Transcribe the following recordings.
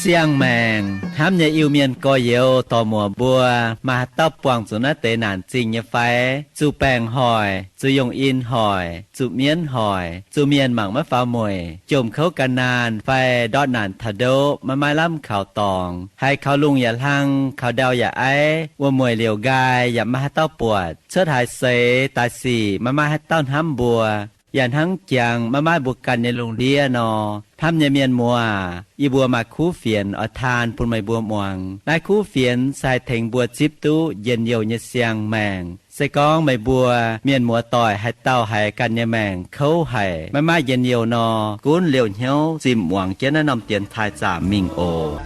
Siang-maengc hnamv nyei Iu-Mienh gorx-youz dorc-muoc mbuo, maaih haaix dauh buangh zuqc naaiv deix naanc zingh nyei fai? Zuqc baengc hoic, zuqc yungh in hoic, zuqc mienv hoic, zuqc mienh mangc maiv faaux mueic, jomc kouv gan naanh fai ndortv naanc taux ndoqv maiv maaih lamh kaux dorngx, haiz kaux lungh yaac hlang, kaux ndau yaac aiv, wuom-mueic liouc nqaai yaac maiv maaih haaix dauh buatc, cuotv haaix seix daaih sic maiv maaih haaix dauh hnamv mbuo, yaac hnangv jangx maiv maaih mbuo ganh nyei lungh ndiev nor. Hnamv nyei mienh muoz aac, yie mbuo maaih kuv fienx oix taan bun meih mbuo muangx. Naaiv kuv fienx se haih tengx mbuo zipv duqv njien-youh nyei siang-maengc. Se gorngv meih mbuo mienh muoz-doic haaix dauh haiz ganh nyei maengc kouv haic, maiv maaih njien-youh nor, gunv liouh hnyouv zimh muangx jienv naaiv norm dienx taaih zaamc mingh oc.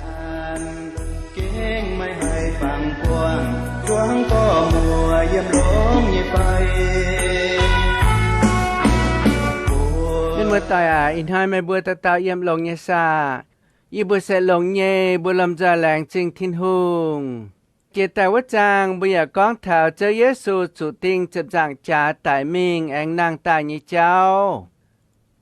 Mienh muoz-doic aac, ih hnoi meih mbuo dauh dauh yiem longx nyei saah? Yie mbuo se longx nyei, mbuo lomh nzoih laengz zingh Tin-Hungh. Jiex daaih wuov zaang mbuo yaac gorngv taux Ziouv Yesu zuqc ding ziepc nzaangc jaax daic mingh aengx nangh daaih nyei jauv.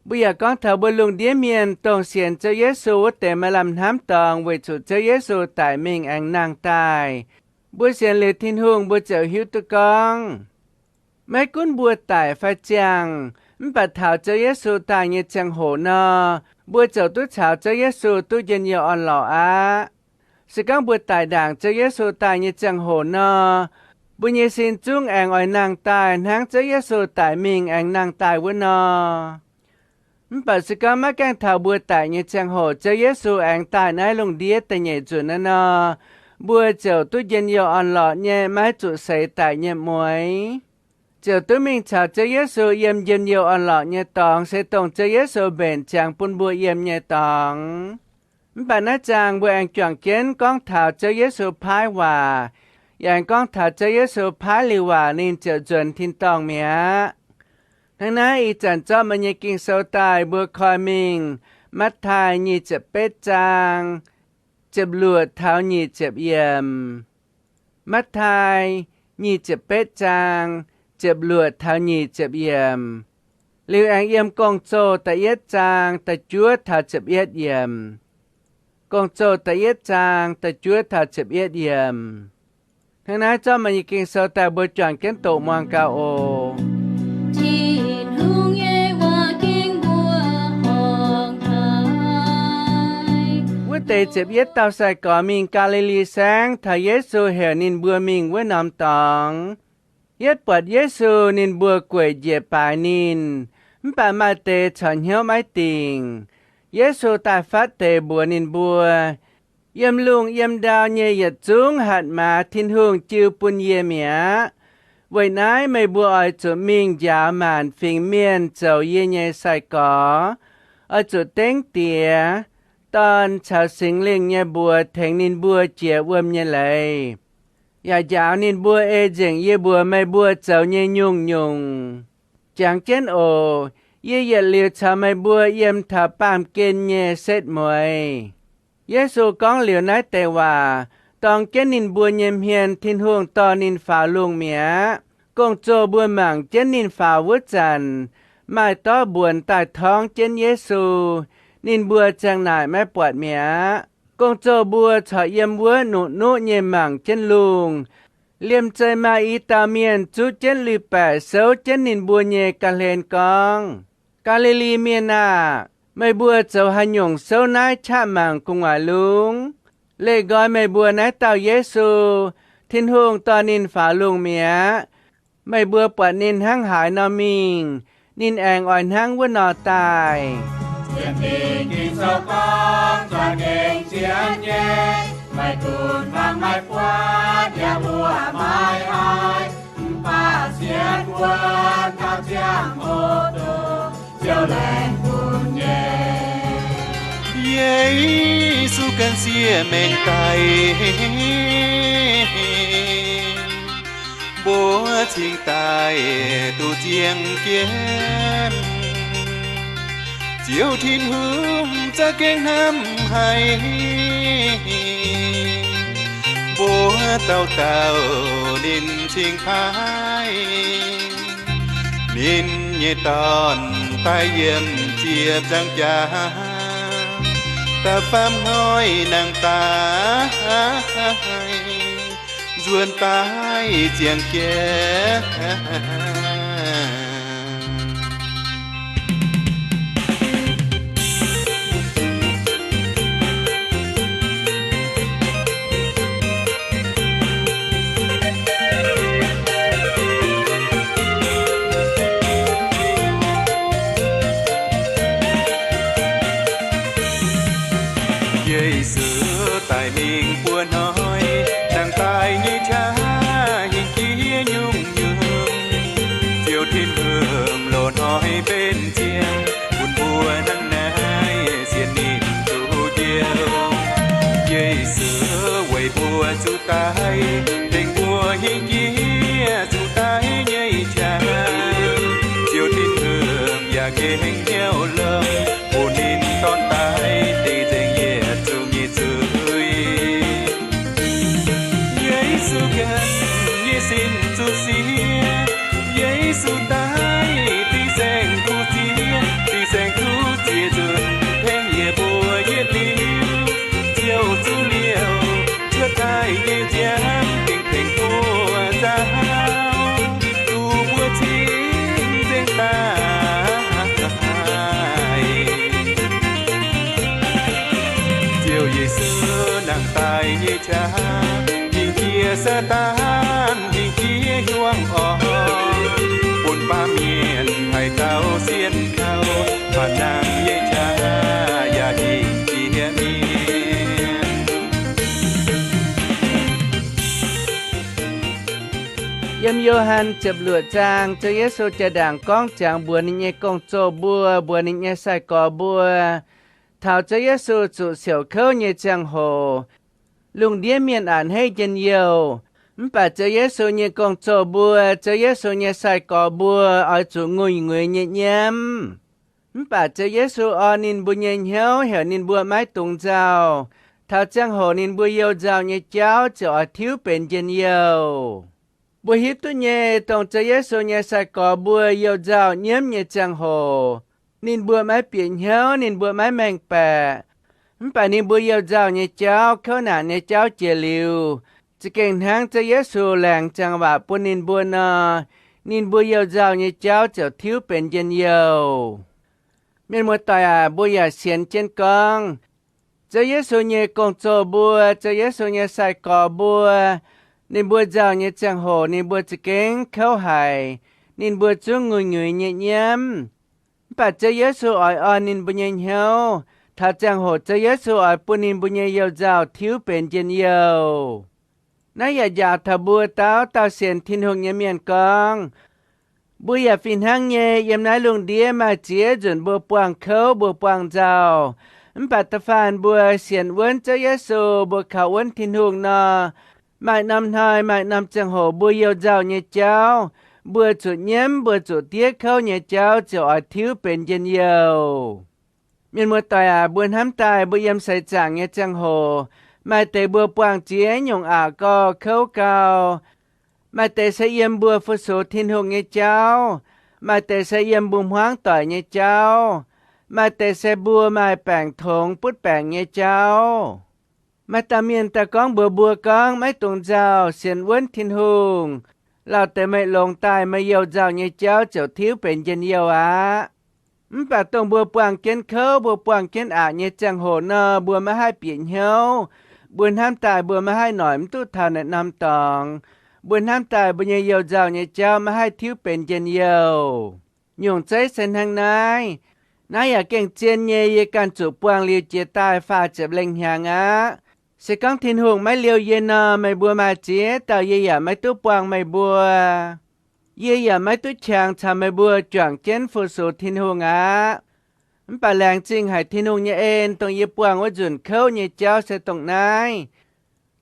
Mbuo yaac gorngv taux mbuo lungh ndiev mienh dongh sienx Ziouv Yesu wuov deix maaih lamh hnamv dorngx weic zuqc Ziouv Yesu daic mingh aengx nangh daaih. Mbuo sienx liuz Tin-Hungh mbuo ziouc hiuv duqv gorngv, maiv gunv mbuo daic fai ziangh, mv baac taux Ziouv Yesu daaih nyei ziangh hoc nor, mbuo ziouc duqv caux Ziouv Yesu duqv njien-youh orn-lorqc aqv. Se gorngv mbuo daic ndaangc Ziouv Yesu daaih nyei ziangh hoc nor, mbuo nyei sin zungv aengx oix nangh daaih hnangv Ziouv Yesu daic mingh aengx nangh daaih wuov nor. Mv baac se gorngv maiv gaengh taux mbuo daic nyei ziangh hoc Ziouv Yesu aengx daaih naaiv lungh ndiev da'nyeic nzunc naaiv nor, mbuo ziouc duqv njien-youh orn-lorqc nyei, maiv zuqc seix daic nyei mueix, ziouc duqv mingh caux Ziouv Yesu yiem njien-youh orn-lorqc nyei dorngx, se dongh Ziouv Yesu mbenc ziangx bun mbuo yiem nyei dorngx. Mv baac naaiv zaang mbuo aengx juangc jienv gorngv taux Ziouv Yesu paaiv waac, yaac aengx gorngv taux Ziouv Yesu paaiv liuz waac ninh ziouc nzuonx tin-dorngh mi'aqv. Hnangv naaiv ih zanc zorqv meih nyei Ging-Sou daaih mbuo koi mingh Matv^taai nyic ziepc betv zaang, ziepc luoqc taux nyic ziepc yiemc. Matv^taai nyic ziepc betv zaang, ziepc luoqc taux nyic ziepc yiemc. Liuz aengx yiem Gong-Zoh da'yietv zaang da'juov taux ziepc yietv yiemc. Gong-Zoh da'yietv zaang da'juov taux ziepc yietv yiemc. Hnangv naaiv zorqv meih nyei Ging-Sou daaih mbuo juangc jienv doqc muangx gaax oc. Tin-Hungh nyei waac-ging mbuo horngc haic. Wuov deix ziepc yietv dauh sai-gorx mingh Gaa^li^li Saengv taux Yesu heuc ninh mbuo mingh wuov norm dorngx. Yietv buatc Yesu, ninh mbuo gueic njiec baaix ninh, mv baac maaih deix corc hnyouv maiv dingc. Yesu daaih fatv deix mbuox ninh mbuo, yiem lungh yiem ndau nyei yietc zungv hatc maaz Tin-Hungh jiu bun yie mi'aqv. Weic naaiv meih mbuo oix zuqc mingh njaaux maanc fingx mienh zoux yie nyei sai-gorx. Oix zuqc dengv Diex, Dorn caux Singx Lingh nyei mbuox tengx ninh mbuo jiex wuom nyei leiz, yaac njaaux ninh mbuo ei nzengc yie mbuox meih mbuo zoux nyei nyungc-nyungc. Jangx jienv oc. Yie yietc liuz caux meih mbuo yiem taux baamh gen nyei setv mueiz. Yesu gorngv liuz naaiv deix waac, dorng jienv ninh mbuo nyei hmien Tin-Hungh dorh ninh faaux lungh mi'aqv. Gong-zoh mbuo mangc jienv ninh faaux wuov zanc, maaih dorv mbuonx daaih torngv jienv Yesu. Ninh mbuo ziang naaic maiv buatc mi'aqv. Gong-zoh mbuo corc yiem wuov nuqv-nuqv nyei mangc jienv lungh. Liemh zeih maaih i dauh mienh zuqv jienv lui-baeqc souv jienv ninh mbuo nyei ga'hlen gorngv, Gaa^li^li Mienh aah! Meih mbuo zoux haaix nyungc souv naaiv qaqv mangc gu'nguaaic lungh? Leih nqoi meih mbuo naaiv dauh Yesu, Tin-Hungh dorh ninh faaux lungh mi'aqv. Meih mbuo buatc ninh hnangv haaix nor mingh, ninh aengx oix hnangv wuov nor daaih. Sienx Ging-Sou gorngv za'gengh sienx nyei, maiv gunv mangc maiv buatc yaac mbuoqc maiv haiz, mv baac sienx wuonx taux ziangh hoc dongh Ziouv laengz bun nyei. Yesu ganh sieqv maengc daic, mbuo cingx daaih duqv ziangh jienv. Ziouv Tin-Hungh za'gengh hnamv haic. Mbuo dauh dauh ninh cingx paaiv, ninh nyei dorn daaih yiem ziepc nzaangc jaax, da'faam hnoi nangh daaih nzuonx daaih ziangh jaax. Yesu daic mingh buo hnoi, nangh daaih nyei qaqv hingh jiex nyungc-nyungc. Ziouv Tin-Hungh loz-hnoi mbenc ziangx, bun mbuo hnangv naaiv sienx ninh duqv Njoux. Yesu weic mbuo zuqc daic, tengx mbuo hingh jiex zuqc daiv nyei qaqv. Ziouv Tin-Hungh yaac gengh hnyouv longx, bun ninh dorn daic dingc nzengc yietc zungv nyei zuiz. Yesu ganh nyei sin zuqc siev, Yesu daic dingc saeng-kuv ziex, dingc saeng-kuv ziex nzunc hnangv yie mbuo yietc liuz, Ziouv zuqc liouh cuotv daaih nyei nziaamv gengh tengx mbuo nzaaux, duqv mbuo cingx nzengc daaih. Ziouv Yesu nangh daaih nyei qaqv hingh jiex Saadaan hingh jiex hiuang orn, bun baamh mienh haaix dauh sienx kaux, faanv nangh nyei qaqv yaac hingh jiex mienh. Yiem Yo^han ziepc luoqc zaang, Ziouv Yesu jaa-ndaangc gorngv ziangx mbuox ninh nyei gong-zoh mbuo, mbuox ninh nyei sai-gorx mbuo, taux Ziouv Yesu zuqc siouc kouv nyei ziangh hoc, lungh ndiev mienh a'hneiv njien-youh. Mv baac Ziouv Yesu nyei gong-zoh mbuo, Ziouv Yesu nyei sai-gorx mbuo oix zuqc nguiz-nguiz nyei nyiemv. Mv baac Ziouv Yesu orn ninh mbuo nyei hnyouv heuc ninh mbuo maiv dungx nzauh. Taux ziangh hoc ninh mbuo youh nzauh nyei jauv ziouc oix tiuv benx njien-youh. Mbuo hiuv duqv nyei, dongh Ziouv Yesu nyei sai-gorx mbuo youh nzauh nyiemv nyei ziangh hoc, ninh mbuo maiv bieqc hnyouv, ninh mbuo maiv mengh baeqc. Mv baac ninh mbuo youh nzauh nyei jauv, kouv naanc nyei jauv jiex liuz, za'gengh hnangv Ziouv Yesu laengz ziangh waac bun ninh mbuo nor, ninh mbuo youh nzauh nyei jauv ziouc tiuv benx njien-youh. Mienh muoz-doic aac, mbuo yaac sienx jienv gorngv, Ziouv Yesu nyei gong-zoh mbuo, Ziouv Yesu nyei sai-gorx mbuo, ninh mbuo nzauh nyei ziangh hoc ninh mbuo za'gengh kouv haic, ninh mbuo zungv nguiz-nguiz nyei nyiemv. Mv baac Ziouv Yesu oix orn ninh mbuo nyei hnyouv. Taux ziangh hoc Ziouv Yesu oix bun ninh mbuo nyei youh nzauh tiuv benx njien-youh. Naaiv yaac njaaux taux mbuo dauh dauh sienx Tin-Hungh nyei mienh gorngv, mbuo yaac fih hnangv nyei yiem naaiv lungh ndiev maaih ziex nzunc mbuo buangh kouv, mbuo buangh nzauh. Mv baac da'faanh mbuo sienx wuonv Ziouv Yesu, mbuo kaux wuonv Tin-Hungh nor, maaih norm hnoi maaih norm ziangh hoc mbuo youh nzauh nyei jauv, mbuo zuqc nyiemv, mbuo zuqc diev kouv nyei jauv ziouc oix tiuv benx njien-youh. Mienh muoz-doic aac, mbuo hnamv daaih mbuo yiem seix zaangc nyei ziangh hoc, maaih deix mbuo buangh ziex nyungc aqc gorx kouv gau. Maaih deix se yiem mbuo fu-sux Tin-Hungh nyei jauv, maaih deix se yiem mbuo hmuangv doic nyei jauv, maaih deix se mbuo maaih baengc tongx butv baengc nyei jauv. Maaih dauh mienh daaih gorngv mbuox mbuo gorngv, maiv dungx nzauh, sienx wuonv Tin-Hungh. Lauh deix meih longx daaih meih youh nzauh nyei jauv ziouc tiuv benx njien-youh aqv. Mv baac dongh mbuo buangh jienv kouv, mbuo buangh jienv aqc nyei ziangh hoc nor, mbuo maiv haih bieqc hnyouv. Mbuo hnamv daaih mbuo maiv haih noic mv duqv taux naaiv norm dorngx. Mbuo hnamv daaih mbuo nyei youh nzauh nyei jauv maiv haih tiuv benx njien-youh. Nyungc zeiv se hnangv naaiv. Naaiv yaac gengh zien nyei, yie ganh zuqc buangh liuz jiex daaih faah ziepc lengh hnyangx aqv. Se gorngv Tin-Hungh maiv liouh yie nor, meih mbuo maaih ziex dauh yie yaac maiv duqv buangh meih mbuo. Yie yaac maiv duqv qangx caux meih mbuo juangc jienv fu-sux Tin-Hungh aqv. Mv baac laengz zingh haic Tin-Hungh nyei en, dongh yie buangh wuov nzunc kouv nyei jauv se dongh naaiv.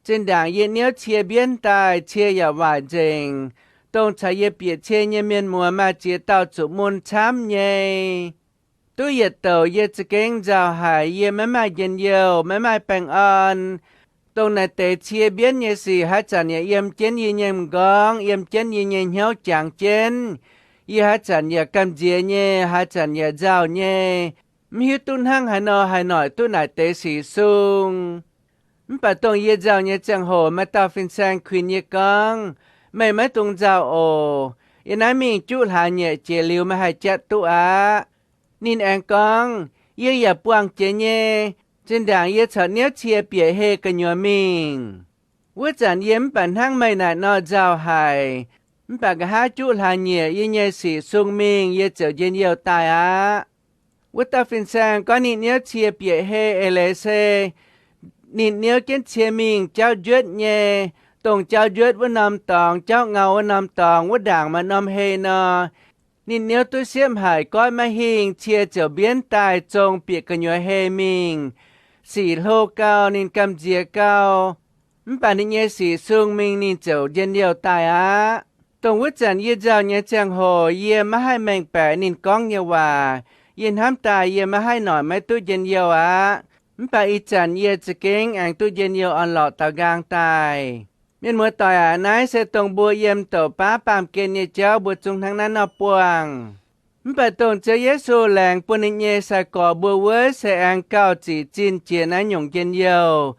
Zinh ndaangc yie niouv cie mbienv daaih, cie yaac waaic nzengc, dongh caux yie bieqc cie nyei mienh muoz maaih ziex dauh zuqc mun camv nyei. duqv yietc douc yie za'gengh nzauh haic, yie maiv maaih njien-youh, maiv maaih baengh orn. Dongh naaic deix cie mbienv nyei sic haaix zanc yaac yiem jienv yie nyei m'nqorngv, yiem jienv yie nyei hnyouv jangx jienv. Yie haaix zanc yaac gamh nziex nyei, haaix zanc yaac nzauh nyei, mv hiuv duqv hnangv haaix nor haih noic duqv naaic deix sic sung. Mv baac dongh yie nzauh nyei ziangh hoc maaih dauh fin-saeng kuinx yie gorngv, Meih maiv dungx nzauh oc. Yie naaiv mingh juqv hlaax nyieqc jiex liuz meih haih jatv duqv aqv. Ninh aengx gorngv, Yie yaac buangh jiex nyei. Zinh ndaangc yie corc niouv cie bieqc heh gu'nyuoz mingh. Wuov zanc yie mv baac hnangv meih naaic nor nzauh haic, mv baac nqa'haav juqv hlaax nyieqc yie nyei sic sung mingh, yie ziouc njien-youh daaih aqv. Wuov dauh fin-saeng gorngv ninh niouv cie bieqc heh eix leiz se ninh niouv jienv cie mingh jauv njuotv nyei. Dongh jauv njuotv wuov norm dorngx, jauv ngau wuov norm dorngx, wuov ndaangc maaih norm hei nor, ninh niouv duqv siepv haic, goiv maiv hingh, cie ziouc mbienv daaih zong bieqc gu'nyuoz hei mingh. Sic hlo gau, ninh gamh nziex gau, mv baac ninh nyei sic sung mingh ninh ziouc njien-youh daaih aqv. Dongh wuov zanc yie nzauh nyei ziangh hoc yie maiv haih mengh baeqc ninh gorngv nyei waac. Yie hnamv daaih yie maiv haih noic maiv duqv njien-youh aqv. Mv baac ih zanc yie za'gengh aengx duqv njien-youh orn-lorqc daux nqaang daaih. Mienh muoz-doic aac, naaiv se dongh mbuo yiem douc baav baamh gen nyei jauv mbuo zungv hnangv naaiv nor buangh. Mv baac dongh Ziouv Yesu laengz bun ninh nyei sai-gorx mbuo wuov se aengx gauh zic zinh jiex naaiv nyungc njien-youh.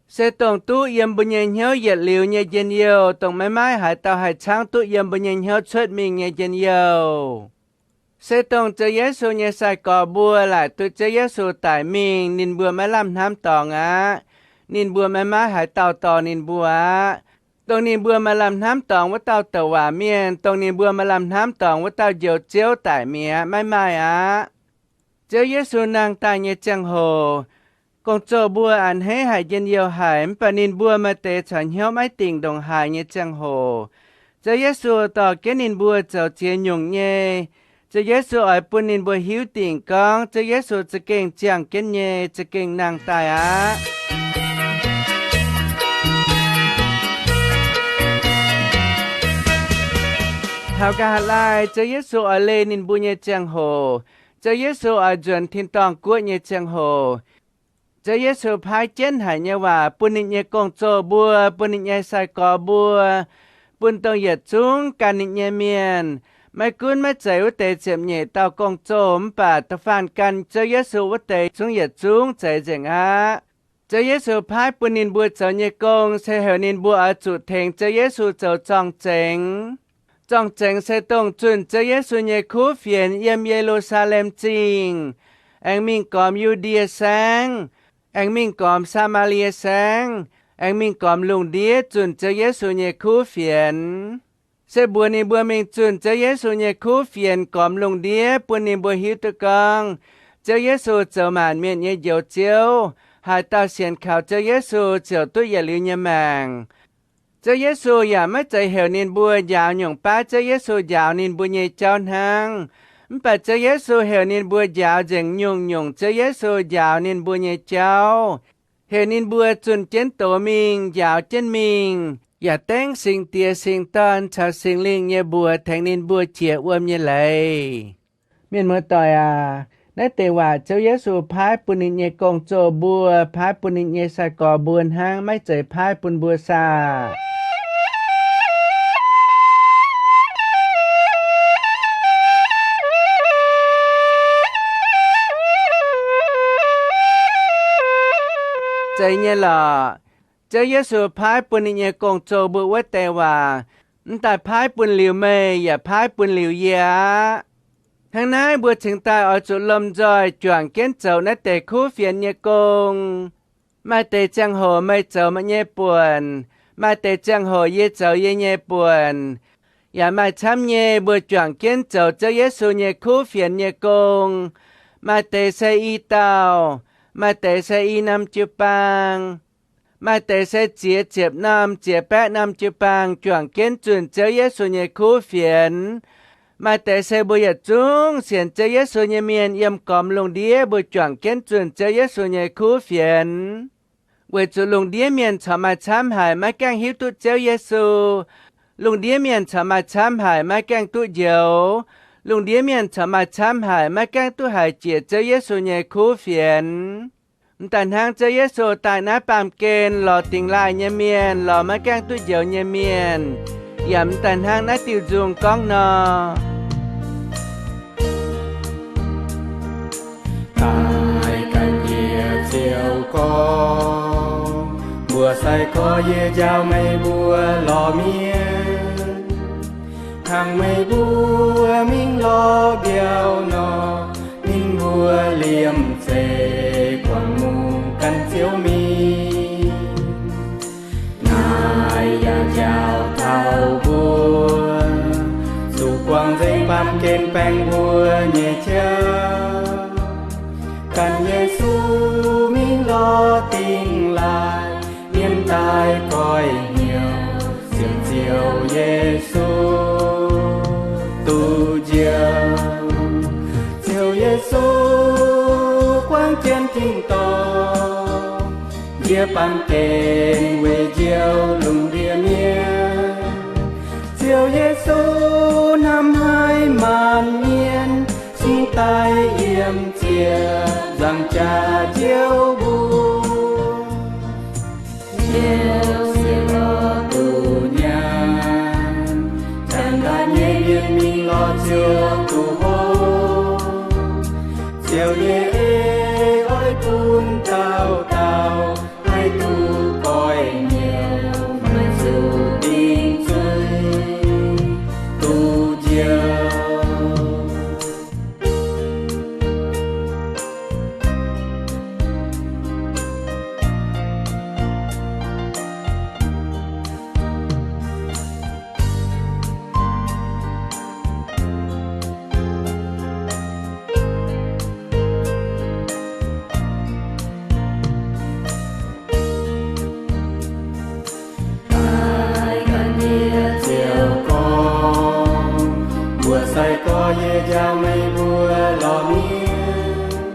Se dongh duqv yiem mbuo nyei hnyouv yietc liuz nyei njien-youh, dongh maiv maaih haaix dauh haih caangv duqv yiem mbuo nyei hnyouv cuotv mingh nyei njien-youh. Se dongh Ziouv Yesu nyei sai-gorx mbuo laaic duqv Ziouv Yesu daic mingh, ninh mbuo maiv lamh hnamv dorngx aqv. Ninh mbuo maiv maaih haaix dauh dorh ninh mbuo aqv. Dongh ninh mbuo maaih lamh hnamv dorngx wuov dauh douc waac mienh, dongh ninh mbuo maaih lamh hnamv dorngx wuov dauh Njoux Ziouv daic mi'aqv, maiv maaih aqv. Ziouv Yesu nangh daaih nyei ziangh hoc, gong-zoh mbuo a'hneiv haic, njien-youh haic, mv baac ninh mbuo maaih deix corc hnyouv maiv dingc ndongc haaix nyei ziangh hoc, Ziouv Yesu dorh jienv ninh mbuo zoux ziex nyungc nyei. Ziouv Yesu oix bun ninh mbuo hiuv dingc gorngv Ziouv Yesu za'gengh ziangh jienv nyei, za'gengh nangh daaih aqv. Taux nqa'haav laai Ziouv Yesu oix leih ninh mbuo nyei ziangh hoc, Ziouv Yesu oix nzuonx tin-dorngh guoqv nyei ziangh hoc, Ziouv Yesu paaiv jienv haic nyei waac bun ninh nyei gong-zoh mbuo, bun ninh nyei sai-gorx mbuo, bun dongh yietc zungv gan ninh nyei mienh. Maiv gunv maiv zeiz wuov deix ziepc nyeic dauh gong-zoh mv baac da'faanh gan Ziouv Yesu wuov deix zungv yietc zungv zeiz nzengc aqv. Ziouv Yesu paaiv bun ninh mbuo zoux nyei gong se heuc ninh mbuo oix zuqc tengx Ziouv Yesu zoux zorng-zengx. Zorng-zengx se dongh zunh Ziouv Yesu nyei kuv fienx yiem Ye^lu^saa^lem Zingh, aengx mingh gormx Yu^ndie Saengv, aengx mingh gormx Saa^maa^lie Saengv, aengx mingh gormx lungh ndiev zunh Ziouv Yesu nyei kuv fienx. Se mbuox ninh mbuo mingh zunh Ziouv Yesu nyei kuv fienx, gormx lungh ndiev bun ninh mbuo hiuv duqv gorngv Ziouv Yesu zoux maanc mienh nyei Njoux Ziouv. Haaix dauh sienx kaux Ziouv Yesu ziouc duqv yietc liuz nyei maengc. Ziouv Yesu yaac maiv zeiz heuc ninh mbuo njaaux nyungc baav Ziouv Yesu njaaux ninh mbuo nyei jauv hnangv. Mv baac Ziouv Yesu heuc ninh mbuo njaaux nzengc nyungc-nyungc Ziouv Yesu njaaux ninh mbuo nyei jauv, heuc ninh mbuo zunh jienv doz mingh, njaaux jienv mingh, yaac dengv Singx Diex, Singx Dorn caux Singx Lingh nyei mbuox tengx ninh mbuo jiex wuom nyei leiz. Mienh muoz-doic aac, naaiv deix waac Ziouv Yesu paaiv bun ninh nyei gong-zoh mbuo, paaiv bun ninh nyei sai-gorx mbuo hnangv, maiv zeiz paaiv bun mbuo saah? Zeiz nyei lorqc. Ziouv Yesu paaiv bun ninh nyei gong-zoh mbuo wuov deix waac, mv daaih paaiv bun liuz meih yaac paaiv bun liuz yie aqv. Hnangv naaiv mbuo cingx daaih oix zuqc lomh nzoih juangc jienv zoux naaiv deix kuv fienx nyei gong. Maaih deix ziangh hoc meih zoux meih nyei buonc, maaih deix ziangh hoc yie zoux yie nyei buonc. Yaac maaih camv nyei mbuo juangc jienv zoux Ziouv Yesu nyei kuv fienx nyei gong. Maaih deix se i dauh, maaih deix se i norm jiu-baang, maaih deix se ziex ziepc norm, ziex baeqv norm jiu-baang juangc jienv zunh Ziouv Yesu nyei kuv fienx. Maaih deix se mbuo yietc zungv sienx Ziouv Yesu nyei mienh yiem gormx lungh ndiev mbuo juangc jienv zunh Ziouv Yesu nyei kuv fienx. Weic zuqc lungh ndiev mienh corc maaih camv haic maiv gaengh hiuv duqv Ziouv Yesu. Lungh ndiev mienh corc maaih camv haic maiv gaengh duqv njoux. Lungh ndiev mienh corc maaih camv haic maiv gaengh duqv haiz jiex Ziouv Yesu nyei kuv fienx. M'daaih hnangv Ziouv Yesu daaih naaiv baamh gen lorz dingx laaih nyei mienh lorz maiv gaengh duqv njoux nyei mienh, yaac m'daaih hnangv naaiv diuh nzung gorngv nor. Daaih ganh yie ziouc gorngv, mbuo sai-gorx yie njaaux meih mbuo lorz mienh, hnangv meih mbuo mingh lorz mbiauh nor, ninh mbuo liemh zeih guangc mungh gan Ziouv mingh. Naaiv yaac njaaux taux mbuo zuqc guangc nzengc baamh gen baengh mbuo nyei jauv. Ganh Yesu mingh lorz dingx laaih, mienh daaih goiv hnyouv sienx Ziouv Yesu duqv njoux. Ziouv Yesu guangc jienv tin-dorngh, njiec baamh gen weic njoux lungh ndiev mienh. Ziouv Yesu hnamv haiz maanc mienh, cingx daaih yiem ziepc nzaangc jaax Ziouv mbuo. Ziouv siepv lorz duqv nyaanh, jangx ndaatv nyei mienh mingh lorz Ziouv duqv hopv. Ziouv nyei ei oix bun dauh dauh haih duqv goiv hnyouv, maiv zuqc dingc zuiz, duqv njoux. Daaih ganh yie ziouc gorngv, mbuo sai-gorx yie njaaux meih mbuo lorz mienh,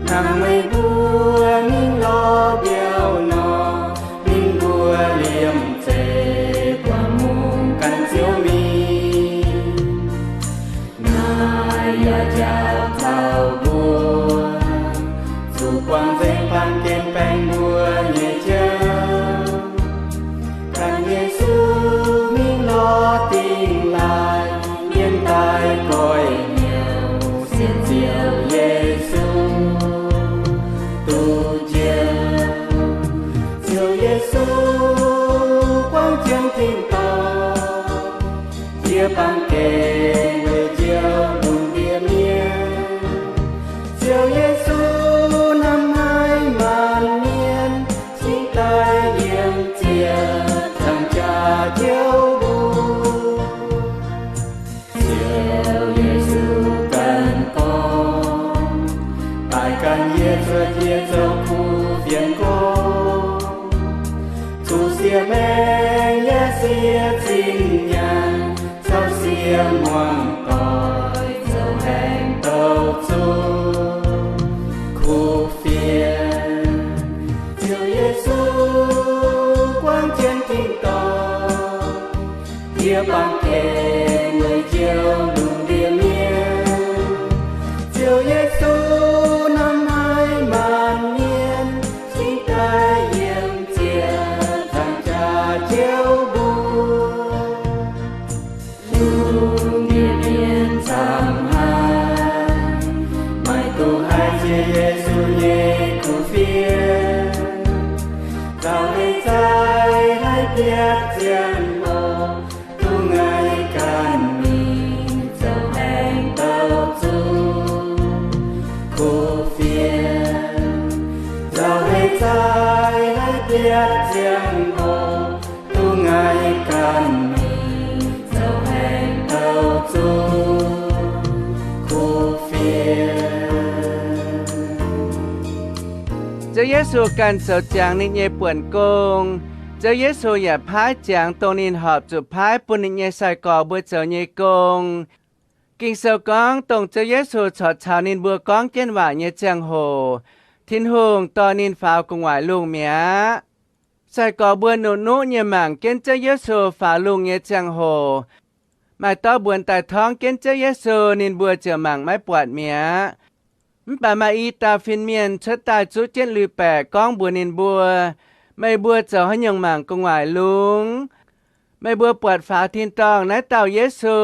hnangv meih mbuo mingh lorz mbiauh nor, ninh mbuo liemh zeih guangc mungh gan Ziouv mingh. Naaiv yaac njaaux taux mbuo zuqc guangc nzengc baamh gen baengh mbuo nyei jauv. Ganh Yesu mingh lorz dingx laaih, mienh daaih goiv hnyouv sienx Ziouv Yesu duqv njoux. Ziouv Yesu guangc jienv tin-dorngh, njiec baamh gen weic njoux lungh ndiev mienh. Ziouv Yesu hnamv haiz maanc mienh, cingx daaih yiem ziepc nzaangc jaax Ziouv mbuo. Ziouv Yesu ganh gorngv, daaih ganh yie cuotv yie zoux kuv fienx gorngv, zuqc sie maengh yaac sie zinh nyaanh, caux sie muangx doic zoux aengx douh zuqc kuv fienx. Ziouv Yesu guangc jienv tin-dorngh, njiec baamh gen weic njoux lungh ndiev mienh. Ziouv Yesu hnamv haiz maanc mienh, cingx daaih yiem ziepc nzaangc jaax Ziouv mbuo. Lungh ndiev mienh camv haic, maiv dungx haih jiex Yesu nyei kuv fienx. Zaux heix zaih haih bietv ziangh hoc, duqv ngaih ganh mingh zoux aengx douh zuqc kuv fienx. Zaux heix zaih haih bietv ziangh hoc, duqv ngaih ganh mingh zoux aengx douh zuqc kuv fienx. Ziouv Yesu ganh zoux ziangx ninh nyei buonc gong. Ziouv Yesu yaac paaiv ziangx dongh ninh horpc zuqc paaiv bun ninh nyei sai-gorx mbuo zoux nyei gong. Ging-Sou gorngv, dongh Ziouv Yesu corc caux ninh mbuo gorngv jienv waac nyei ziangh hoc, Tin-Hungh dorh ninh faaux gu'nguaaic lungh mi'aqv. Sai-gorx mbuo nuqv-nuqv nyei mangc jienv Ziouv Yesu faaux lungh nyei ziangh hoc, Maaih dorv mbuonx daaih torngv jienv Ziouv Yesu, ninh mbuo ziouc mangc maiv buatc mi'aqv. Mv baac maaih i dauh fin-mienh cuotv daaih zuqv jienv lui-baeqc gorngv mbuox ninh mbuo, Meih mbuo zoux haaix nyungc mangc gu'nguaaic lungz? Meih mbuo buatc faaux tin-dorngh naaiv dauh Yesu,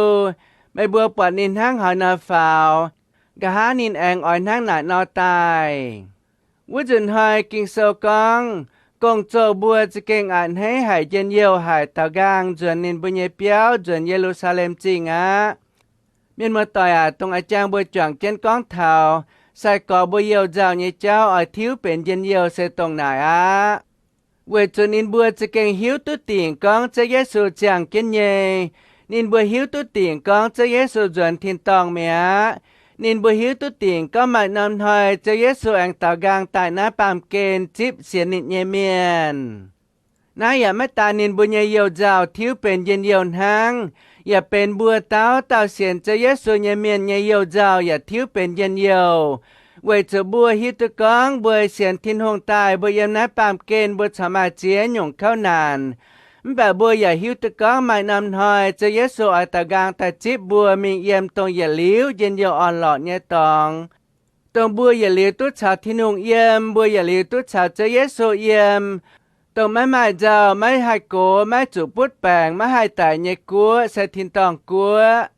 meih mbuo buatc ninh hnangv haaix nor faaux? Nqa'haav ninh aengx oix hnangv naaic nor daaih? Wuov nzunc hnoi Ging-Sou gorngv, gong-zoh mbuo za'gengh a'hneiv haic njien-youh haic daaux nqaang nzuonx ninh mbuo nyei biauv nzuonx Ye^lu^saa^lem Zingh aqv. Mienh muoz-doic aac, dongh a'jang mbuo juangc jienv gorngv taux sai-gorx mbuo youh nzauh nyei jauv oix tiuv benx njien-youh se dongh naaic aqv. Weic zuqc ninh mbuo za'gengh hiuv duqv dingc gorngv Ziouv Yesu ziangh jienv nyei. Ninh mbuo hiuv duqv dingc gorngv Ziouv Yesu nzuonx tin-dorngh mi'aqv. Ninh mbuo hiuv duqv dingc gorngv maaih norm hnoi Ziouv Yesu aengx daaux nqaang daaih naaiv baamh gen zipv sienx ninh nyei mienh. Naaiv yaac maiv daan ninh mbuo nyei youh nzauh tiuv benx njien-youh hnangv, yaac benx mbuo dauh dauh sienx Ziouv Yesu nyei mienh nyei youh nzauh yaac tiuv benx njien-youh. Weic zuqc mbuo hiuv duqv gorngv mbuo sienx Tin-Hungh daaih, mbuo yiem naaiv baamh gen mbuo corc maaih ziex nyungc kouv naanc. Mv baac mbuo yaac hiuv duqv gorngv maaih norm hnoi Ziouv Yesu oix daaux nqaang daaih zipv mbuo mingh yiem dongh yietc liuz njien-youh orn-lorqc nyei dorngx. Dongh mbuo yietc liuz duqv caux Tin-Hungh yiem, mbuo yietc liuz duqv caux Ziouv Yesu yiem, dongh maiv maaih nzauh, maiv haih gox, maiv zuqc butv baengc, maiv haih daic nyei guoqv se tin-dorngh guoqv.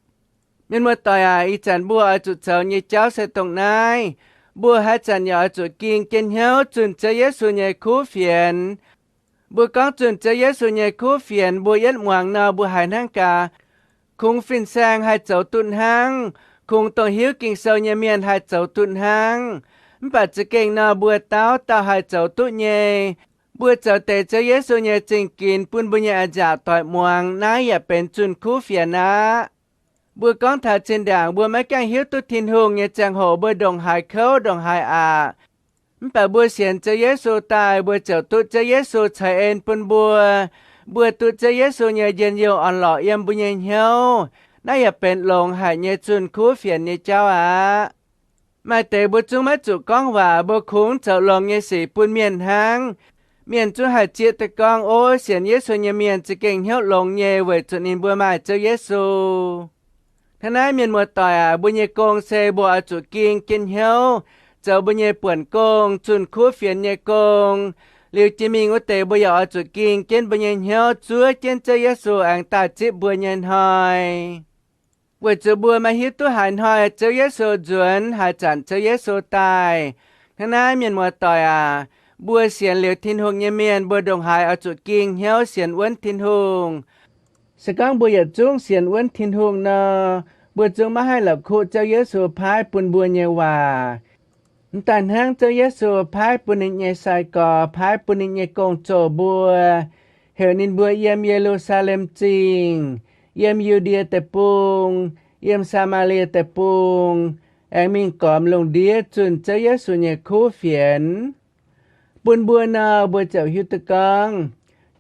Mienh muoz-doic aac, ih zanc mbuo oix zuqc zoux nyei jauv se dongh naaiv. Mbuo haaix zanc yaac oix zuqc ging jienv hnyouv zunh Ziouv Yesu nyei kuv fienx. Mbuo gorngv zunh Ziouv Yesu nyei kuv fienx, mbuo yietv muangx nor, mbuo haiz hnangv gaax, kungx fin-saeng haih zoux duqv hnangv, kungx dongh hiuv Ging-Sou nyei mienh haih zoux duqv hnangv. Mv baac za'gengh nor, mbuo dauh dauh haih zoux duqv nyei. Mbuo zoux deix Ziouv Yesu nyei zingh ginx bun mbuo nyei a'nziaauc doic muangx, naaiv yaac benx zunh kuv fienx aqv. Mbuo gorngv taux zinh ndaangc mbuo maiv gaengh hiuv duqv Tin-Hungh nyei ziangh hoc, mbuo ndongc haaix kouv ndongc haaix aqc. Mv baac mbuo sienx Ziouv Yesu daaih, mbuo ziouc duqv Ziouv Yesu ceix en bun mbuo. Mbuo duqv Ziouv Yesu nyei njien-youh orn-lorqc yiem mbuo nyei hnyouv. Naaiv yaac benx longx haic nyei zunh kuv fienx nyei jauv aqv. Maaih deix mbuo zungv maiv zuqc gorngv waac, mbuo kungx zoux longx nyei sic bun mienh hnangv. Mienh zungv haih zieqv duqv gorngv, ov, sienx Yesu nyei mienh za'gengh hnyouv longx nyei, weic zuqc ninh mbuo maaih Ziouv Yesu. Hnangv naaiv, mienh muoz-doic aac, mbuo nyei gong se mbuo oix zuqc ging jienv hnyouv zoux mbuo nyei buonc gong, zunh kuv fienx nyei gong. Liuz jiex mingh wuov deix mbuo yaac oix zuqc ging jienv mbuo nyei hnyouv zuov jienv Ziouv Yesu aengx daaih zipv mbuo nyei hnoi. Weic zuqc mbuo maiv hiuv duqv haaix hnoi Ziouv Yesu nzuonx, haaix zanc Ziouv Yesu daaih. Hnangv naaiv, mienh muoz-doic aac, mbuo sienx liuz Tin-Hungh nyei mienh, mbuo ndongc haaix oix zuqc ging hnyouv sienx wuonv Tin-Hungh. Se gorngv mbuo yietc zungv sienx wuonv Tin-Hungh nor, mbuo zungv maiv haih la'kuqv Ziouv Yesu paaiv bun mbuo nyei waac. Mv daaih hnangv Ziouv Yesu paaiv bun ninh nyei sai-gorx, paaiv bun ninh nyei gong-zoh mbuo, heuc ninh mbuo yiem Ye^lu^saa^lem Zingh, yiem Yu^ndie Deic-Bung, yiem Saa^maa^lie Deic-Bung, aengx mingh gormx lungh ndiev zunh Ziouv Yesu nyei kuv fienx. Bun mbuo nor, mbuo ziouc hiuv duqv gorngv,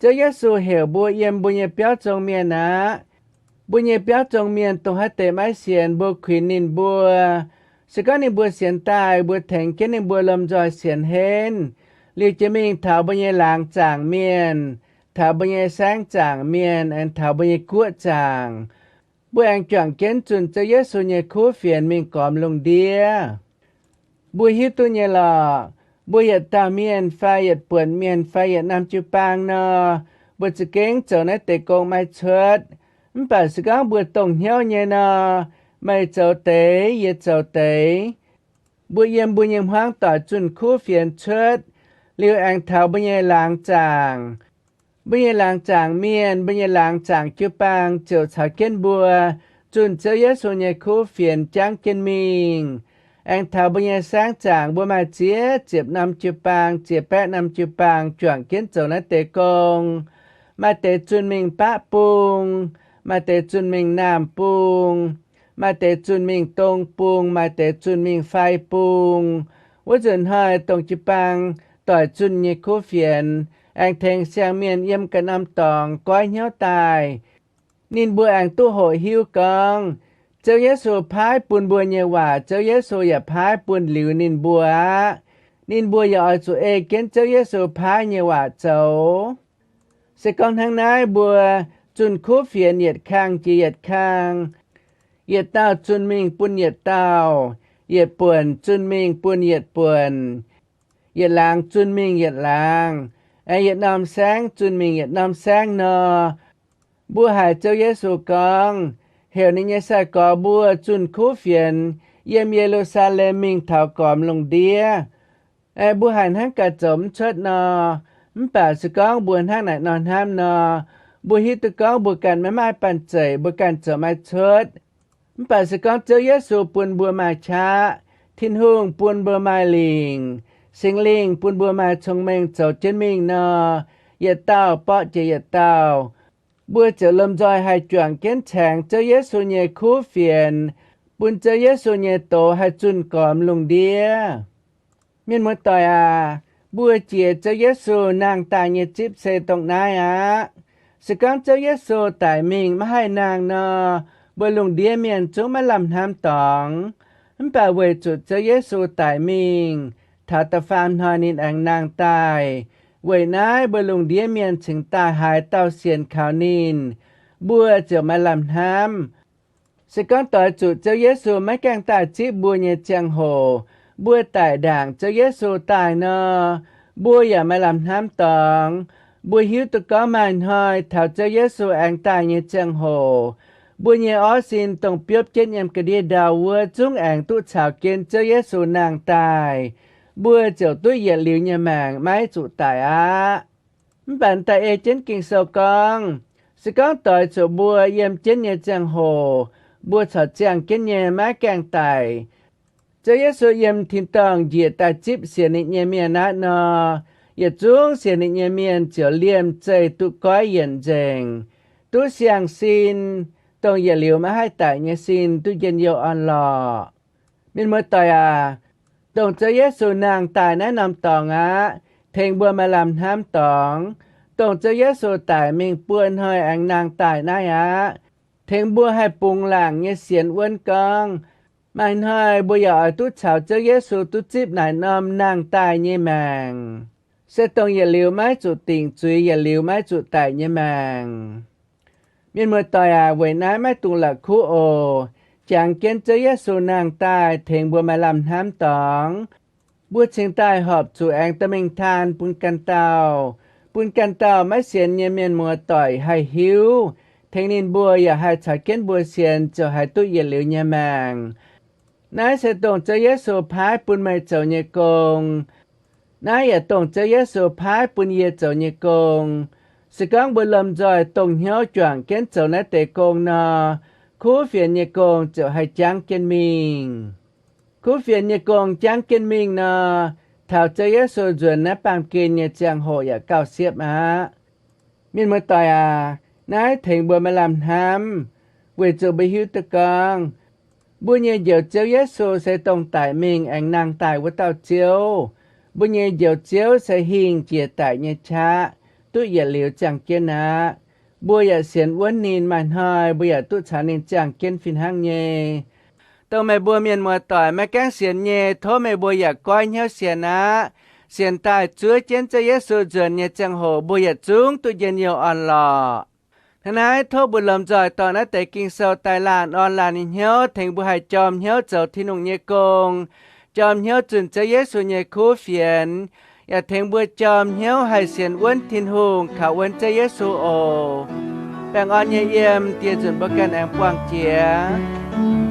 Ziouv Yesu heuc mbuo yiem mbuo nyei biauv zong mienh aqv. Mbuo nyei biauv zong mienh dongh haaix deix maiv sienx, mbuo kuinx ninh mbuo. Se gorngv ninh mbuo sienx daaih, mbuo tengx jienv ninh mbuo lomh nzoih sienx henv. Liuz jiex mingh taux mbuo nyei laangz zaangc mienh, taux mbuo nyei saengv zaangc mienh, aengx taux mbuo nyei guoqv zaangc, mbuo aengx juangc jienv zunh Ziouv Yesu nyei kuv fienx mingh gormx lungh ndiev. Mbuo hiuv duqv nyei lorqc, mbuo yietc dauh mienh fai yietc buonc mienh fai yietc norm jiu-baang nor, mbuo za'gengh zoux naaiv deix gong maiv cuotv. Mv baac se gorngv mbuo dongh hnyouv nyei nor, meih zoux deix, yie zoux deix, mbuo yiem mbuo nyei hmuangv doic zunh kuv fienx cuotv, liuz aengx taux mbuo nyei laangz zaangc. Mbuo nyei laangz zaangc mienh, mbuo nyei laangz zaangc jiu-baang ziouc caux jienv mbuo zunh Ziouv Yesu nyei kuv fienx jangv jienv mingh. Aengx taux mbuo nyei saengv zaangc, mbuo maaih ziex ziepc norm jiu-baang, ziex baeqv norm jiu-baang juangc jienv zoux naaiv deix gong. Maaih deix zunh mingh Baqv Bung, maaih deix zunh mingh Naamh Bung, maaih deix zunh mingh Dong Bung, maaih deix zunh mingh Fai Bung. Wuov nzunc hnoi dongh jiu-baang doic zunh nyei kuv fienx, aengx tengx siang-mienh yiem ganh norm dorngx goiv hnyouv daaih. Ninh mbuo aengx duqv hoqc hiuv gorngv, Ziouv Yesu paaiv bun mbuo nyei waac, Ziouv Yesu yaac paaiv bun liuz ninh mbuo aqv. Ninh mbuo yaac oix zuqc ei jienv Ziouv Yesu paaiv nyei waac zoux. Se gorngv hnangv naaiv, mbuo zunh kuv fienx yietc kang jiex yietc kang, yietc dauh zunh mingh bun yietc dauh, yietc buonc zunh mingh bun yietc buonc, yietc laangz zunh mingh yietc laangz, aengx yietc norm saengv zunh mingh yietc norm saengv nor, mbuo haiz Ziouv Yesu gorngv, heuc ninh nyei sai-gorx mbuo zunh kuv fienx yiem Ye^lu^saa^lem mingh taux gormx lungh ndiev. Aeqv, mbuo haiz hnangv gaax zoux mv cuotv nor, mv baac se gorngv mbuo hnangv naaic nor hnamv nor, mbuo hiuv duqv gorngv mbuo ganh maiv maaih banh zeic, mbuo ganh zoux maiv cuotv. Mv baac se gorngv Ziouv Yesu bun mbuo maaih qaqv, Tin-Hungh bun mbuo maaih lingc, Singx Lingh bun mbuo maaih cong-mengh zoux jienv mingh nor, yietc dauh borqv jiex yietc dauh, mbuo ziouc lomh nzoih haih juangc jienv caengx Ziouv Yesu nyei kuv fienx, bun Ziouv Yesu nyei doz haih zunh gormx lungh ndiev. Mienh muoz-doic aac, mbuo jiex Ziouv Yesu nangh daaih nyei zipv se dongh naaiv aqv. Se gorngv Ziouv Yesu daic mingh maiv haih nangh nor, mbuo lungh ndiev mienh zungv maiv lamh hnamv dorngx. Mv baac weic zuqc Ziouv Yesu daic mingh, taux da'faam hnoi ninh aengx nangh daaih. Weic naaiv mbuo lungh ndiev mienh cingx daaih haaix dauh sienx kaux ninh, mbuo ziouc maaih lamh hnamv. Se gorngv doix zuqc Ziouv Yesu maiv gaengh daaih zipv mbuo nyei ziangh hoc, mbuo daic ndaangc Ziouv Yesu daaih nor, mbuo yaac maaih lamh hnamv dorngx. Mbuo hiuv duqv gorngv maaih hnoi taux Ziouv Yesu aengx daaih nyei ziangh hoc, mbuo nyei orv sin dongh biopv jienv yiem ga'ndiev ndau wuov zungv aengx duqv caux jienv Ziouv Yesu nangh daaih, mbuo ziouc duqv yietc liuz nyei maengc maiv zuqc daic aqv. Mv baac daaih ei jienv Ging-Sou gorngv, se gorngv doix zuqc mbuo yiem jienv nyei ziangh hoc, mbuo corc ziangh jienv nyei maiv gaengh daic, Ziouv Yesu yiem tin-dorngh njiec daaih zipv sienx ninh nyei mienh aqv nor, yietc zungv sienx ninh nyei mienh ziouc liemh zeih duqv goiv yienc nzengc, duqv siang-sin, dongh yietc liuz maiv haih daic nyei sin duqv njien-youh orn-lorqc. Mienh muoz-doic aac, dongh Ziouv Yesu nangh daaih naaiv norm dorngx aqv, tengx mbuo maaih lamh hnamv dorngx. Dongh Ziouv Yesu daic mingh buo hnoi aengx nangh daaih naaiv aqv, tengx mbuo haih bungx laangc nyei sienx wuonv gorngv, maaih hnoi mbuo yaac oix duqv caux Ziouv Yesu duqv zipv naaic norm nangh daaih nyei maengc, se dongh yietc liuz maiv zuqc dingc zuiz, yietc liuz maiv zuqc daic nyei maengc. Mienh muoz-doic aac, weic naaiv maiv dungx la'kuqv oc. Jangx jienv Ziouv Yesu nangh daaih tengx mbuo maaih lamh hnamv dorngx, mbuo cingx daaih horpc zuqc aengx dorh mingh taan bun ganh dauh, bun ganh dauh maiv sienx nyei mienh muoz-doic haih hiuv, tengx ninh mbuo yaac haih caux jienv mbuo sienx ziouc haih duqv yietc liuz nyei maengc. Naaiv se dongh Ziouv Yesu paaiv bun meih zoux nyei gong. Naaiv yaac dongh Ziouv Yesu paaiv bun yie zoux nyei gong. Se gorngv mbuo lomh nzoih dongh hnyouv juangc jienv zoux naaiv deix gong nor, kuv fienx nyei gong ziouc haih jangv jienv mingh. Kuv fienx nyei gong jangv jienv mingh nor, taux Ziouv Yesu nzuonx naaiv baamh gen nyei ziangh hoc yaac gauh siepv aqv. Mienh muoz-doic aac, naaiv tengx mbuo maaih lamh hnamv, weic zuqc mbuo hiuv duqv gorngv, mbuo nyei Njoux Ziouv Yesu se dongh daic mingh aengx nangh daaih wuov dauh Ziouv. Mbuo nyei Njoux Ziouv se hingh jiex daic nyei qaqv, duqv yietc liuz ziangh jienv aqv. Mbuo yaac sienx wuonv ninh, maaih hnoi mbuo yaac duqv caux ninh ziangh jienv fih hnangv nyei. Dongh meih mbuo mienh muoz-doic maiv gaengh sienx nyei, tov meih mbuo yaac goiv hnyouv sienx aqv. Sienx daaih zuov jienv Ziouv Yesu nzuonx nyei ziangh hoc mbuo yietc zungv duqv njien-youh orn-lorqc. Hnangv naaiv tov mbuo lomh nzoih dorh naaiv deix Ging-Sou daaih laanh orn laanh nyei hnyouv, tengx mbuo haih jorm hnyouv zoux Tin-Hungh nyei gong, jorm hnyouv zunh Ziouv Yesu nyei kuv fienx, yaac tengx mbuo jorm hnyouv haih sienx wuonv Tin-Hungh, kaux wuonv Ziouv Yesu oc. Baengh orn nyei yiem, dieh nzunc mbuo ganh aengx buangh jiex.